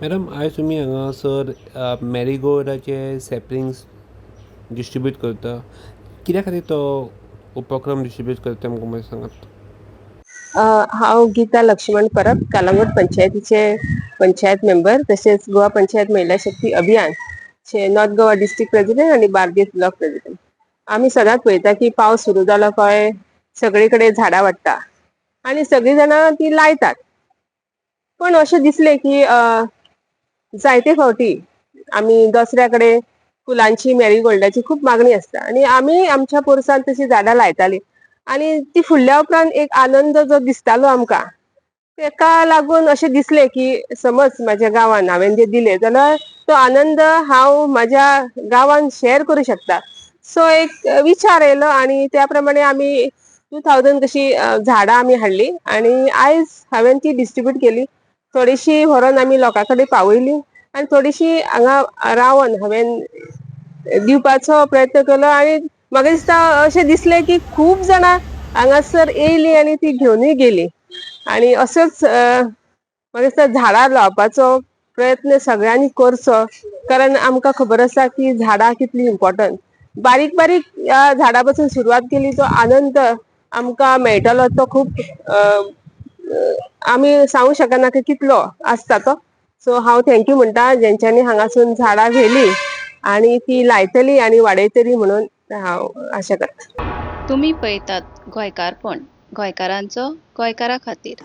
Madam, आयज तुमी हांगासर मॅरीगोल्डाचे सॅपलिंग्स डिस्ट्रिब्यूट करता. कित्या खातीर तो उपक्रम डिस्ट्रिब्यूट करता, आमकां मातशें सांगात. हांव गीता लक्ष्मण परब, कालांगूट पंचायतीचे पंचायत मेंबर, तशेंच गोवा पंचायत महिला शक्ती अभियान चे नॉर्थ गोवा डिस्ट्रिक्ट प्रेसिडेंट आनी बार्देस ब्लॉक प्रेसिडेंट. आमी सदांच पळयता की पावस सुरू जालो काय सगळे कडेन झाडां वाडटा आनी सगळीं जाणां ती लायतात. पण अशें दिसलें की जायते फावटी आमी दसऱ्या कडेन फुलांची, मॅरीगोल्डाची खूब मागणी आसता आनी आमी आमच्या पोरसांत तशी झाडां लायताली आनी ती फुलल्या उपरांत एक आनंद जो दिसतालो आमकां, तेका लागून अशें दिसलें की समज म्हाज्या गांवान हांवें जे दिले जाल्यार तो आनंद हांव म्हाज्या गांवान शेअर करूं शकता. सो एक विचार येयलो आनी त्या प्रमाणे आमी 2000 कशी झाडां आमी हाडली आनी आयज हांवें ती डिस्ट्रिब्यूट केली. थोडीशी व्हरोन आमी लोकां कडेन पावयली आनी थोडीशी हांगा रावन हांवें दिवपाचो प्रयत्न केलो. आनी म्हाका दिसता, अशें दिसलें की खूब जाणां हांगासर येयली आनी ती घेवनूय गेली. आनी असोच म्हाका दिसता, झाडां लावपाचो प्रयत्न सगळ्यांनी करचो, कारण आमकां खबर आसा की झाडां कितली इम्पोर्टंट. बारीक बारीक ह्या झाडां पासून सुरवात केली, तो आनंद आमकां मेळटलो तो खूब आमी सांगू शकना की कितलो आसता तो. सो हांव thank you म्हणटा जेंच्यांनी हांगासून झाडां व्हेली आनी ती लायतली आनी वाडयतली म्हणून हांव आशा करता. तुमी पळयतात गोंयकारपण, गोंयकारांचो गोंयकारा खातीर.